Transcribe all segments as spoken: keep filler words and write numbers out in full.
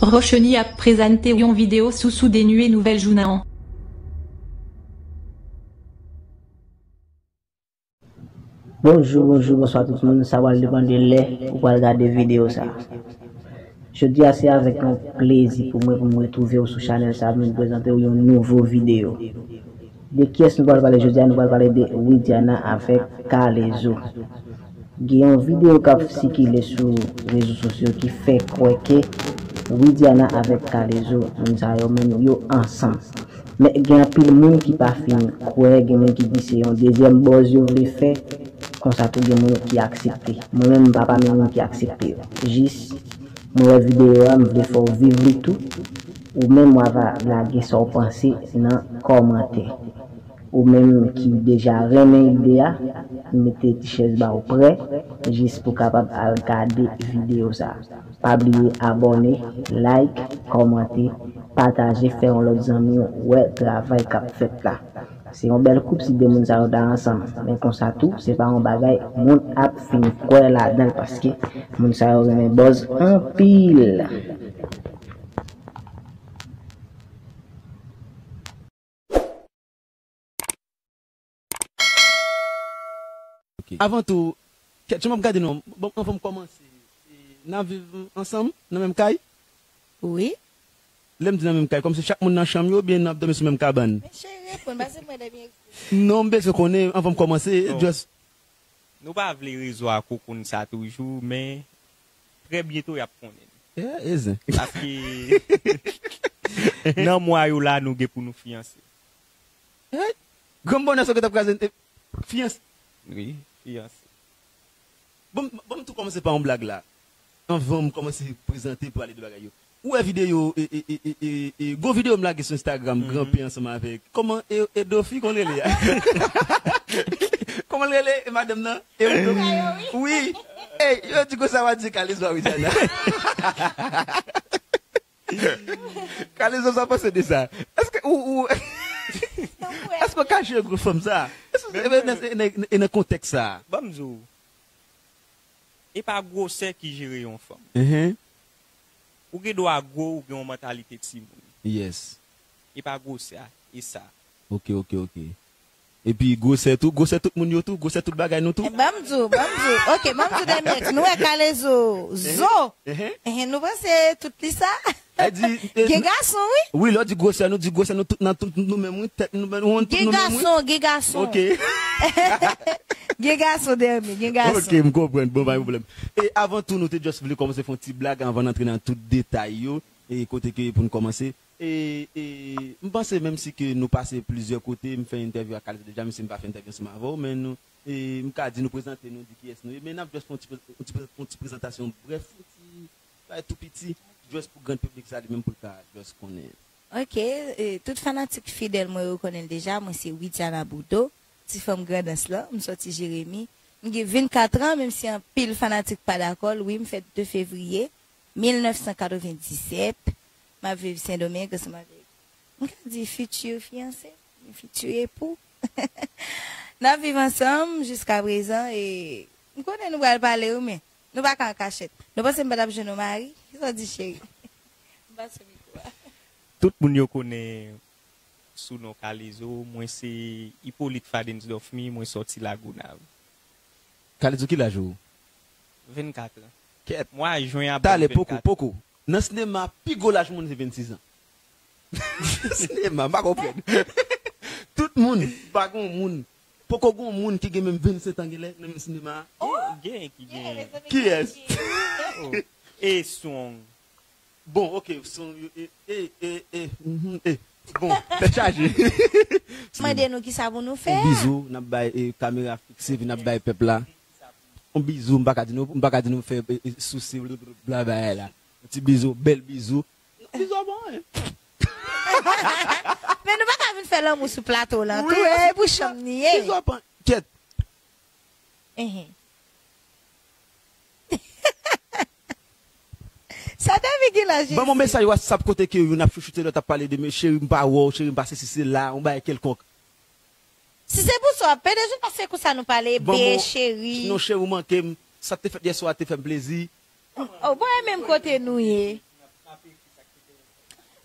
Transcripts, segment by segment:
Rochenie ap prezante yon videyo sou sou de nwe nouvèl jounen an. Bonjou, bonjou, bonswa tout moun. Sa pral depann de lè ou pral gade videyo sa. Jodi a se avèk yon plezi pou mwen pou m retwouve w sou chanèl sa pou m prezante w yon nouvo videyo. De kiyès nou pral pale jodi a? Nou pral pale de Widiana avèk K-Lezo. Gen yon videyo k ap sikile sou rezo sosyo ki fè kwè ke Widiana avèk K-Lezo, moun sa yo menm yo ansanm. Men gen anpil moun ki pa fin kwè, gen moun ki di se yon dezyèm buzz yo vle fè, konsa tou gen moun ki aksepte. Mwen menm m pa pami moun ki aksepte yo. Jis mwen wè videyo a, m vle fè w viv li tou. Ou menm w ava lage sa w panse nan kòmantè. Ou menm ki deja renmen ide a, mete ti chèz ba w prè, jis pou kapab al gade videyo sa. Pa bliye abòne, like, kòmante, pataje, fè yon lòt zanmi w wè travay k ap fèt la. Se yon bèl koup si de moun sa yo ta ansanm. Men konsa tou, se pa yon bagay moun ap fin kwè ladan l paske moun sa yo renmen buzz anpil. Avan tou, kèt, jan m ap gade nou, bon, anvan m kòmanse, e, n ap viv ansanm nan menm kay? Wi. Lè m di nan menm kay, kòmsi chak moun nan chanm yo, oubyen n ap dòmi sou menm kabann? Men cheri, reponn, paske mwen dènye kou. Non, m bezwen konnen, anvan m kòmanse, just. Nou pa vle rezo a ko konn sa toujou, men trè byento y ap konnen. E, e zen. Paske nan mwa yo la, nou gen pou nou fiyanse. Hey! Granm bonè sa w gentan kraze, e, fiyanse. Wi, fiyanse. Bon, bon, m tou kòmanse pa yon blag la. Anvan m kòmanse prezante, pale de bagay yo. Ou wè videyo, e, e, e, e, e, e, gwo videyo m lage sou Instagram, Gran P ansanm avèk, kòman, e, e Dofi, kòman l rele a? Kòman l rele, e, madanm nan? E, wi. Ey, yo di konsa, w a di K-Lezo a Widiana. K-Lezo, sa w panse de sa? Èske ou, ou, èske w ka jere gwo fanm sa? Èske, e, e, e, e nan kontèks sa? Ban m di w, e pa gwosè ki jere yon fanm. Ou gen dwa gwo, ou gen yon mantalite timoun. Yes. E pa gwosè a, e sa. Ok, ok, ok. Epi gwosè tou, gwosè tout moun yo tou, gwosè tout bagay nou tou. E, ban m di w, ban m di w. Ok, ban m di w dènye èks. Nou wè K-Lezo, zo. Ehe. Ehe, nou panse tout li sa? Gen gason, wi. Wi, lè w di gwosè, nou di gwosè nou tout nan tout nou menm, wi. Tèt nou, nou tout nou menm, wi. Gen gason, gen gason. Ok. Gen gason, Dermi, gen gason. Ok, m konprann. Bon, pa gen pwoblèm. E avan tou, nou te just vle kòmanse fè yon ti blag anvan n antre nan tout detay yo. E kote ke pou n kòmanse. E, e, m panse menm si ke nou pase plizyè kote, m fè entèvyou ak K-Lezo deja, menm si m pa fè entèvyou ansanm avè w, men nou, e, m ka di nou prezante nou, di kiyès nou ye, men n ap just fè yon ti, yon ti, yon ti prezantasyon brèf, yon ti bagay tou piti, just pou gran piblik sa li menm pou l ka just konnen. Ok, e, tout fanatik fidèl mwen yo konnen l deja, mwen se Widiana Boudot, ti fanm Grandans lan, m sòti Jeremi. M gen vennkat an, menm si anpil fanatik pa dakò l, wi, m fèt de fevriye mil nèf san katrevenndisèt, m ap viv Sendomeng ansanm avèk, m ka di, fiti fiyanse, fiti epou. N ap viv ansanm jiska prezan e m konnen nou pral pale, wi, men nou pa ka an kachèt. Nou panse m pa t ap jwenn yon mari? Sa w di, cheri? M pa sou mikwo a. Tout moun yo konnen sou non K-Lezo, mwen se Hyppolite Fadensdorf Mi, mwen sòti Lagonav. K-Lezo, ki laj ou? Vennkat an. Kèt. Mwa jen ap ban m vennkat. Talè, poko, poko. Nan sinema, pi gwo laj moun se vennsis an. Sinema, m pa konprann. Tout moun, pa gen moun. Poko gen moun ki gen menm vennsenk an genlè nan menm sinema a. Oh, gen ki gen. Kiyès? Oh, e song. Bon, ok, son yo, e, e, e, e, mhm, e. Bon, tèt chaje. Mande nou kisa pou nou fè. Yon bizou, n ap bay, e, kamera fikse, epi n ap bay pèp la. Yon bizou, m pa ka di nou, m pa ka di nou fè, e, e, souse, bla, bla, bla, bagay la. Yon ti bizou, bèl bizou. Bizou a pa anyen. Men nou pa ka vin fè lanmou sou plato la tou, e pou chanm ni ye. Bizou a pa anyen. Kèt. Ehe. Sa te vin gen la, Jezi. Ban m yon mesaj WhatsApp kote ke youn ap chouchoute lòt, ap pale de, men cheri, m pa wè w, cheri, m pa sesi sela, yon bagay kèlkonk. Si se pou sa w ap pede, se pa se konsa nou pale, be, cheri. Non, cheri, ou manke m. Sa k te fèt yè swa a te fè m plezi. Oh, bon, e menm kote nou ye.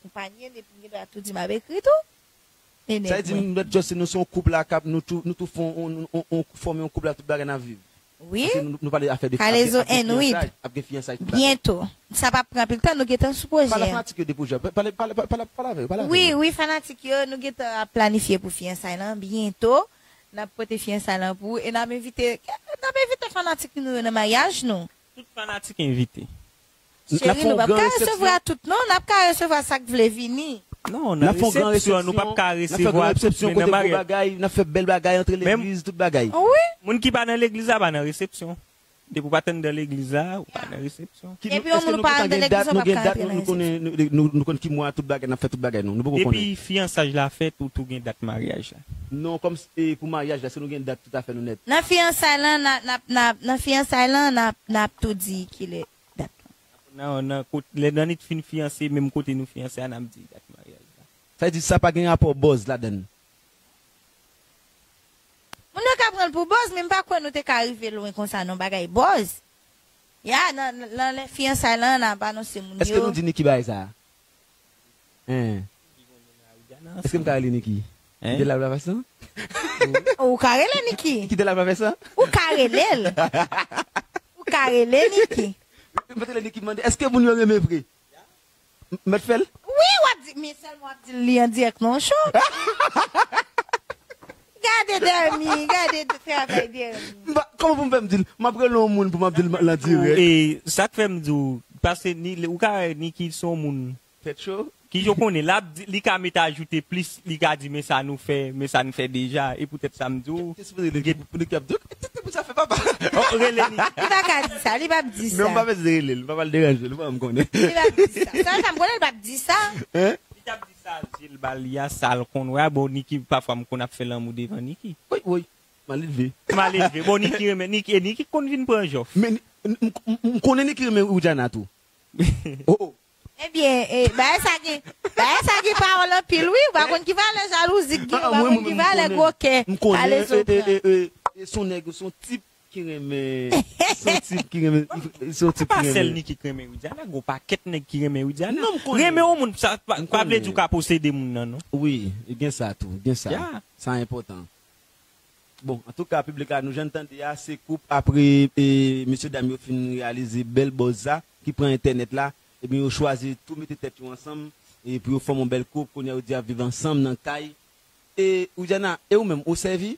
akonpaye n, epi m gen dwa tou di m ap ekri tou. Nenè mwen. Sa vle di, Mèt Justin, nou se yon koup la, k ap, nou tou, nou tou fè yon, yon, yon, yon, fòme yon koup la, tout bagay n ap viv. Wi. Paske nou, nou pale afè de, Kalezo ap gen, ap gen N huit. Fiyansay, ap gen fiyansay, tout bagay. Byento. Sa p ap pran anpil tan, nou gentan sou pwojè. Pale a fanatik yo de pwojè. Pale, pale, pale, pale, pale avè yo, pale avè yo. Wi, wi, fanatik yo, nou gentan ap planifye pou fiyansay lan. Byento, n ap pote fiyansay lan pou ou. E n ap envite, n ap envite fanatik nou yo nan maryaj nou. Tout fanatik envite. Cheri, nou p ap ka resevwa tout, non. N ap ka resevwa sa k vle vini. Non, nan resepsyon, nou p ap ka resevwa tout, men nan maryaj. N ap fè gwo resepsyon, n ap fè gwo bagay, n ap fè bèl bagay antre legliz, tout bagay. Wi. Moun ki pa nan legliz la pa nan resepsyon. Depi w pa t anndan legliz la, ou pa nan resepsyon. Epi yon moun ou pa anndan legliz la, w p ap ka antre nan resepsyon. Nou, nou, nou konn ki mwa tout bagay, n ap fè tout bagay, non. Nou poko konnen. Depi fiyansaj la fèt, ou tou gen dat maryaj la. Non, kòm, e, pou maryaj la, si nou gen dat tout afè nou nèt. Nan fiyansay lan, n ap, n ap, n ap, nan fiyansay lan, n ap, n ap tou di kilè dat lan. Nan, nan kot, lè nan nit fin fiyanse, menm kote nou fiyanse a, n ap di dat maryaj la. Sa vle di sa pa gen rapò buzz ladann. Moun yo ka pran l pou buzz, men m pa kwè nou te ka rive lwen konsa nan bagay buzz. Ya, nan, nan, nan lè fiyansay lan, n ap anonse moun yo. Èske nou di Niki bagay sa a? Hein. Èske m ka rele Niki? Hein? Kite l ap la fason? Ou ka rele Niki. Kite l ap la fason? Ou ka rele l. Ou ka rele Niki. M pa t rele Niki, m mande, èske moun yo renmen vre? M mèt fè l? Wi, w ap di, men sèlman w ap di l li an dirèk nan show. Gade Dermy, gade travay Dermy. M pa, kòman pou m fè m di l? M ap rele yon moun pou m ap di l lan dirèk. E sa k fè m di w, paske ni, ou ka wè Niki se yon moun. Tèt cho. Ki jan w konnen, l ap di, li ka mete ajoute plis, li ka di, men sa nou fè, men sa n fè deja, e poutèt sa m di w. Te sipoze rele Niki pou Niki ap di w, tèt pou sa fè papa. Oh, rele Niki. Li pa ka di sa, li p ap di sa. Men m pa bezwen rele l, m pa pral deranje l, ou pa wè m konnen. Li p ap di sa. Sa, sa m konnen, li p ap di sa. Hein? Li t ap di sa, zye l ba li a, sa l konn wè a, bon, Niki, pafwa m konn ap fè lanmou devan Niki. Woy, woy, mal elve. Mal elve. Bon, Niki renmen, Niki, e Niki konn vin pran jòf. Men, m, m, m, m konnen Niki renmen Widiana tou. Oh, oh. Ebyen, e, bagay sa gen, bagay sa gen pawòl anpil, wi. Ou pa konn ki valè jalouzi k gen, ou pa konn ki valè gwo kè Kalezo pran. E, e, e, e, se yon nèg, se yon tip ki renmen, se yon tip ki renmen, se yon tip ki renmen. Se pa sèl Niki ki renmen Widiana, gen yon pakèt nèg ki renmen Widiana. Non, m konnen. Renmen yon moun, sa pa, pa vle di w ka posede moun nan, non. Wi, gen sa tou, gen sa. Ya. Sa enpòtan. Bon, antouka, piblik la, nou jwenn tande a, se koup apre, e, mesye dam yo fin reyalize bèl buzz sa, ki pran entènèt la, ebyen, yo chwazi tou mete tèt yo ansanm, e pou yo fòme yon bèl koup, kounye a, yo di y ap viv ansanm nan kay. E, Widiana, e ou menm, ou sèvi?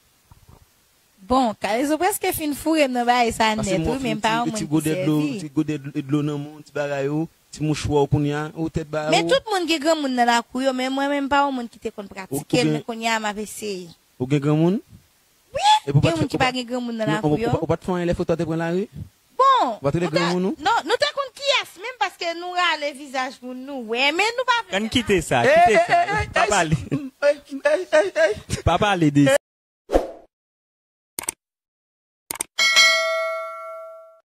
Bon, Kalezo prèske fin foure m nan bagay sa nèt, wi, men m pa yon moun ki sèvi. Ti gode dlo, ti gode dlo nan men w, ti bagay ou, ti mouchwa w kounye a, ou tèt ba ou. Men tout moun gen granmoun nan lakou yo, men mwen menm m pa yon moun ki te konn pratike l, men kounye a m ap eseye. Ou gen granmoun? Wi, gen moun ki pa gen granmoun nan lakou yo. Ou pa t fè anyen lè foto a te pran lari? Bon, ou pa t rele granmoun ou? Non, nou te konn kiyès menm paske nou rale vizaj moun nou wè, men nou pa vle. Ann kite sa, kite sa. Pa pale. Pa pale de sa.